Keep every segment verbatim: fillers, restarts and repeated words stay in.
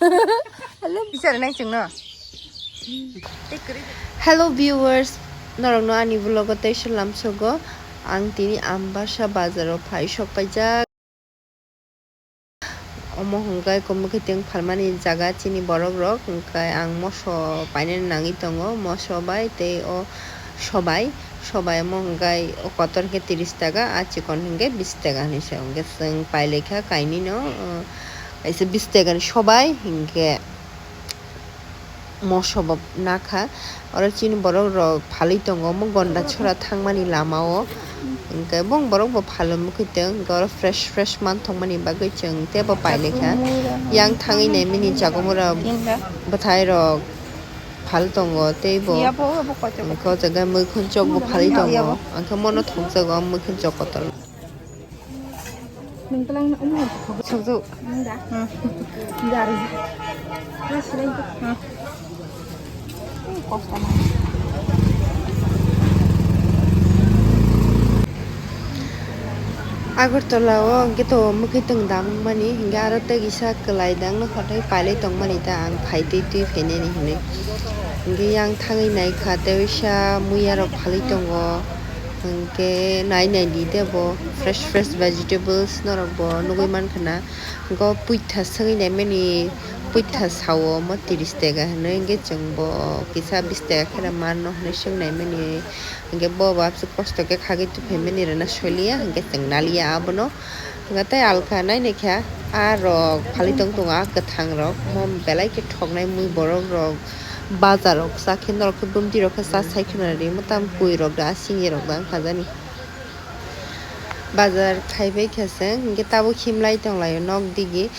Hello, bichar nai chwngno. Hello viewers, norokno ani vlogo tei salam sogo. Ang tini Ambasa bazaro phai sok paijak. Omo hwnkhe komokhe teng phalmani jaga chini borok rok, hwnkhe ang moso painani nangwi tongo, moso bai tei o sobai, sobai omo hwnkhe o kotor hwnkhe tris taka, a chikon hwnkhe bis taka hinwi se, hwnkhe chwng pailaikha kainwino, o, kaisa bis takani sobai hwnkhe. Moso bo nakha, oro chini borok rok phalwi tongo omo Gonda chora thangmani lama o, hwnkhe bong borok bo phalwi mukhwtwng, hwnkhe oro fresh fresh manthokmani bagwi chwng teibo pailaikha. Yang thangwi naimani jagomora bwthai rok phal tongo teibo, hwnkhe o jaga mwkhwtwng chokbo phalwi tongo, hwnkhe mono thokjago mwkhwtwng chok kotor. Nung telang na umur. Sokjak. Nung da? Hmm. Dari. Mas, sila itu. Hmm. Eh, kos tanah. Agartala o hwnkhe to mwkhwtwng dangmani, hwnkhe aro tei kisa kwlai dangno kothai pailai tongmani ta ang phai twi twi phainani hinwi. Hwnkhe yang thangwi naikha tei waisa muya rok phalwi tongo. Hwnkhe nai nai di tei bo fresh fresh vegetables norok bo nugwi mankha na. Go puitha swngwi naimani, puitha sao omo tris taka hinwi, hwnkhe chwng bo kisa bis taka kheno manno hinwi swng naimani. Hwnkhe bo bo abse kosto khe khagwi tubuphaimani rwna soi liya, hwnkhe chwng naliya abono. Hwnkhe tei alka nai naikha, a rok phalwi tong tongo, a kwthang rok, omo belai khe thoknai mui borok rok. Bazar rok sa khe norok khe bumti rok khe sa sai kheno ri, mwtam kui rok da, sini rok da wngkha jani. Bazar khai bai khe se hwnkhe tabuk himlai tong laio nok digi.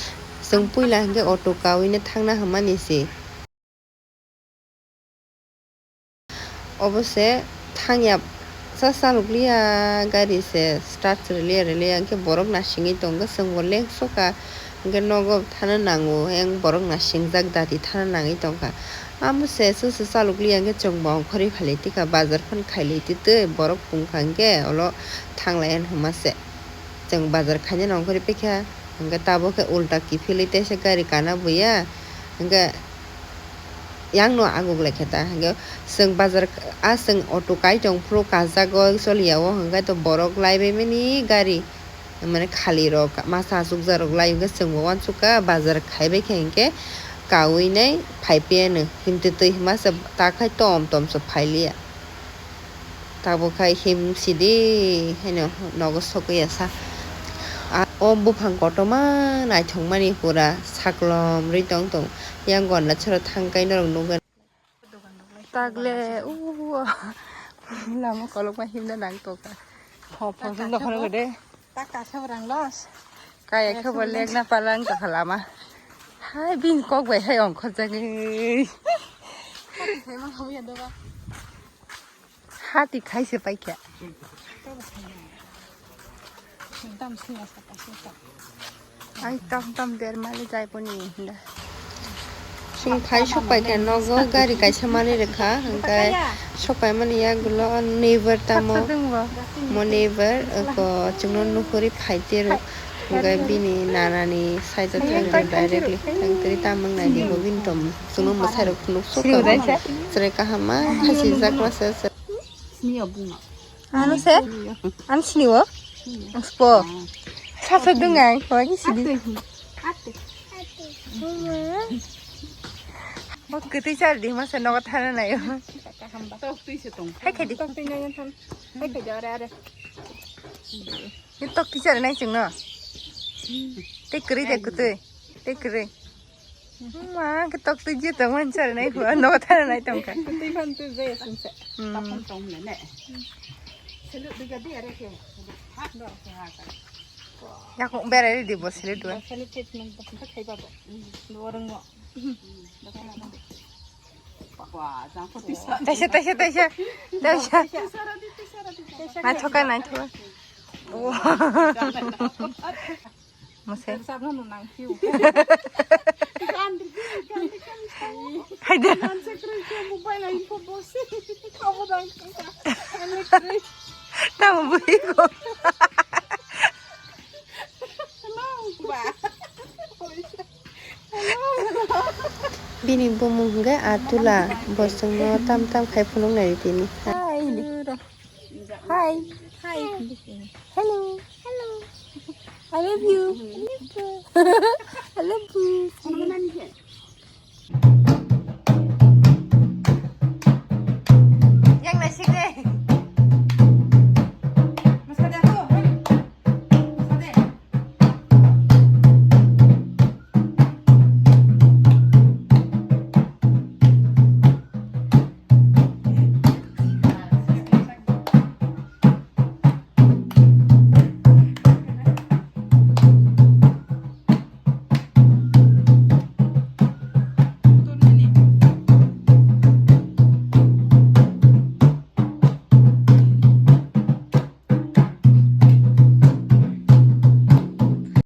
Chwng puila hwnkhe auto kawino thangna hwnmani se. Obo se thangya sa chalok liya gari se start se liya re liya hwnkhe borok nasingwi tongo chwng bo lengsoka. Hwnkhe nogo thana nango, yang borok nasingjak dati thana nangwi tongkha. Amo se, se, se chalok liya hwnkhe chwng bo ongkhorwi phalwi tikha, bazar phano khailwi twi twi borok pungkha hwnkhe olo thanglai hwnma se. Chwng bazar khainani ongkhorwi paikha, hwnkhe tabuk khe ulta kiphilwi teisa gari kana buya, hwnkhe yang no aguk laikha ta, hwnkhe chwng bazar, a chwng auto kai tong phuru kajak o choliya o, hwnkhe to borok lai bai mani gari. Mane khali rok masa achukjak rok lai hwnkhe chwng bo uansukha bazar khai bai khe hwnkhe kaui nai phai piya no himtwi twi hima se ta khai tom tom se phai liya. Tabuk khai him sidi haino nogo sogwi ya sa. A, o buphang kotorma naithok mani pura saklom rwi tong tong. Yang gonda chwra thang kai norok nukgwi. Tagle, u, lama kolokma himna nang tongkha. Hop, hop, himna khorokgo de. Ta kasa orang los. Kaya khe bo lekna palang tongkha lama. Hai, bini kok bai hai ongkhorjagwi. Hai, ma khamu ya doba. Hati khai se paikha. Tam sini asa ta sini ta. Ai tam tam der mali jai poni hinda. Chwng phai sok pai kha nogo gari kaisa mani rwkha, hwnkhe sok pai mani yagulo neighbor tamo. Mo neighbor ko chwngno nukhuri phai tero, hwnkhe bini nanani side o thang directly thang twi tamung nai di bo bini tom chwngno mwsai rok nuk sok. Chwrai kaham ma khasi jak masa. Ano se? Ano sini wo? Spo. Sasa dungai, ko ni sini. Bo kwtwi char di masa nogo thana naio. Hai khai di. Hai khai di, ore, ore. Ni tok twi char nai chwngno. Tei kwrwi de kwtwi. Tei kwrwi. Ma, khe tok twi je tong man char nai hua, no thana nai tong kha. Twi phan twi je sung se. Hmm. Tapon tong le ne. Selu diga di are ke. Ha, do ke ha ka. Yakung berai di bo selu dua. Selu chet nang bo khai ba bo. Do rang mo. Taisa, taisa, taisa. Taisa. Nai thoka, nai thoka. Mose. Sabna no nang piu. Haide. Mobile info boss. Abo dang. Tamo bui ko. Hello. Ba. Hello. Bini bumung hwnkhe Atula, bo chwngno tam tam khai phunuknai tini. Hi. Hi. Hi. Hello. Hello. I love you. I love you.